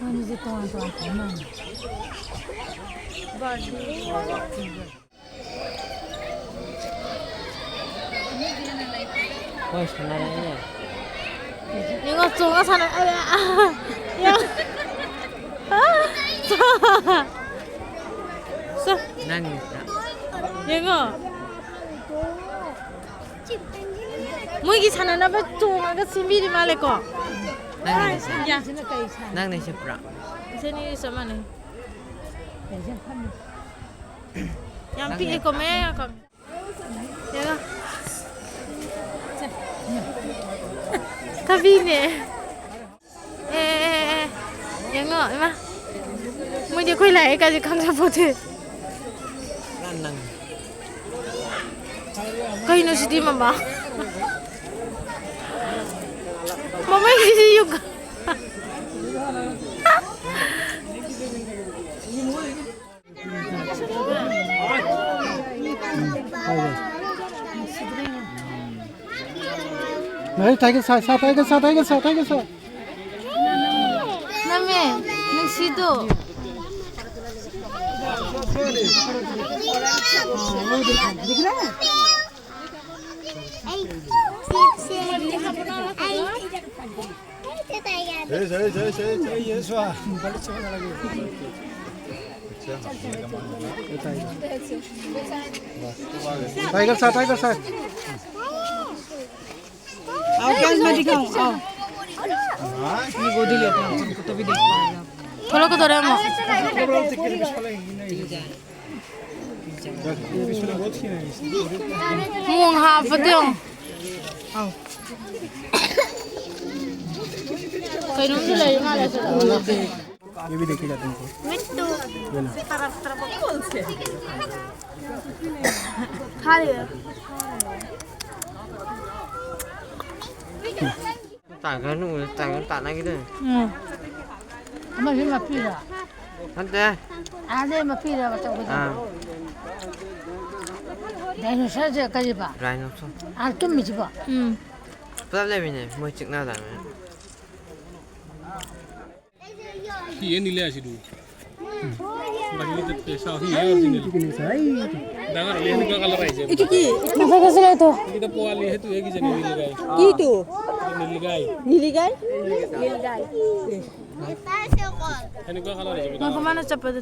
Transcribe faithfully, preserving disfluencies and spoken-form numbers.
ꯃꯣꯏꯅꯤꯁꯦ ꯇꯣꯉꯥꯟ ꯇꯣꯉꯥꯟ ꯊꯝ ꯃꯥꯜꯂꯦ꯫ ꯍꯣꯏ, ꯁꯥꯟꯅꯔꯛꯑꯦꯅꯦ꯫ ꯌꯦꯡꯉꯣ, ꯆꯣꯡꯉ ꯁꯥꯟꯅ-, ꯑ, ꯑ, ꯌꯦꯡꯉꯣ꯫ ꯅꯪ ꯌꯦꯡꯉꯣ꯫ ꯃꯣꯏꯒꯤ ꯁꯥꯟꯅꯅꯕ ꯆꯣꯡꯉꯒ ꯁꯦꯝꯕꯤꯔꯤ ꯃꯥꯜꯂꯦꯀꯣ꯫ ꯅꯪꯅ ꯁꯦꯝ-, ꯌꯥ꯫ ꯅꯪꯅ ꯁꯦꯝꯕ꯭ꯔꯥ? ꯏꯆꯦꯅꯤ ꯆꯞ ꯃꯥꯟꯅꯩ꯫ ꯌꯥꯝ ꯅꯪꯅ ꯄꯤꯛꯑꯦꯀꯣ, ꯃꯌꯥ ꯌꯥꯝ ꯀꯪꯉꯦ꯫ ꯌꯦꯡꯉꯣ꯫ ꯊꯕꯤꯅꯦ꯫ ꯑꯦ, ꯑꯦ, ꯑꯦ, ꯑꯦ꯫ ꯌꯦꯡꯉꯣ, ꯏꯃꯥ꯫ ꯃꯣꯏꯗꯤ ꯑꯩꯈꯣꯏ ꯂꯥꯛꯑꯦ ꯀꯥꯏꯁꯦ ꯈꯪꯖꯄꯣꯠꯇꯦ꯫ ꯄꯨꯔꯥ ꯅꯪ꯫ ꯀꯩꯅꯣ ꯁꯤꯗꯤ, ꯃꯃꯥ? ꯃꯃꯩꯁꯤꯗꯤ ꯌꯨꯡ-, ꯅꯥꯏ, ꯇꯥꯏꯒꯔ ꯁꯥ, ꯁꯥ, ꯇꯥꯏꯒꯔ ꯁꯥ, ꯇꯥꯏꯒꯔ ꯁꯥ, ꯇꯥꯏꯒꯔ ꯁꯥ꯫ ꯅꯝꯃꯦ, ꯅꯨꯡꯁꯤꯗꯣ꯫ टाइगर साथ, टाइगर साथ। आओ, कैमरा में दिखाओ, आओ। ये गोदी लेके आओ, उनको तभी देख पाएगा। खोलो को दो रे, अम्मा। ꯌꯨꯡ ꯍꯥꯞꯄꯗꯣ ꯌꯦꯡꯉꯣ꯫ ꯑꯧ꯫ ꯀꯩꯅꯣꯝꯁꯨ ꯂꯩ ꯃꯥꯜꯂꯦ ꯁꯤꯗ꯫ ये भी देखिए जाते हैं। ꯃꯤꯠꯇꯨ ꯁꯤ ꯇꯔꯞ ꯇꯔꯞ ꯀꯣꯟꯁꯦ꯫ ꯈꯥꯔꯤꯔ? ꯇꯥꯒꯅꯨ, ꯇꯥꯒꯅꯨ, ꯇꯥꯟꯅꯈꯤꯗꯣꯏꯅꯦ꯫ ꯎꯝ꯫ ꯑꯃꯁꯤ ꯃꯄꯤꯔ? ꯅꯠꯇꯦ꯫ ꯑꯥꯗꯩ ꯃꯄꯤꯔ ꯑꯆꯧꯕꯗꯣ? ꯑꯥ꯫ ꯗꯥꯏꯅꯣꯁꯔꯁꯦ ꯀꯔꯤꯕ? ꯔꯥꯏꯅꯣꯁꯣꯔ꯫ ꯑꯥ, ꯇꯨꯝꯃꯤꯁꯤꯕꯣ? ꯎꯝ꯫ ꯆꯠꯂꯦꯃꯤꯅꯦ, ꯃꯣꯏ ꯆꯤꯛꯅꯗꯥꯃꯦ꯫ ꯁꯤ ꯑꯦ ꯅꯤꯂꯦ ꯑꯁꯤꯗꯨ꯫ ꯕꯥꯀꯤ ꯇꯠꯇꯦ, ꯁꯥꯎ, ꯁꯤ ꯑꯦ ꯑꯣꯔꯤꯖꯤꯅꯦꯜ꯫ ꯗꯥꯒꯔ ꯂꯦ, ꯅꯨꯀ ꯀꯂꯔ ꯍꯥꯏꯁꯦ꯫ ꯏꯇꯨ ꯀꯤ? ꯃꯁꯛ ꯐꯖꯅ ꯂꯩꯇꯣ꯫ ꯏꯇ ꯄꯣꯋꯥ ꯂꯦ, ꯍꯦ ꯇꯨ, ꯑꯦ ꯀꯤ ꯖꯦ ꯅꯤꯂꯒꯥꯏ꯫ ꯀꯤ ꯇꯨ? ꯅꯤꯂꯒꯥꯏ꯫ ꯅꯤꯂꯤꯒꯥꯏ? ꯅꯤꯂꯤꯒꯥꯏ꯫ ꯍꯦ ꯅꯨꯀ ꯀꯂꯔ ꯍꯥꯏꯁꯦ꯫ ꯉꯥꯏꯈꯣ, ꯃꯥꯅ ꯆꯠꯄꯗ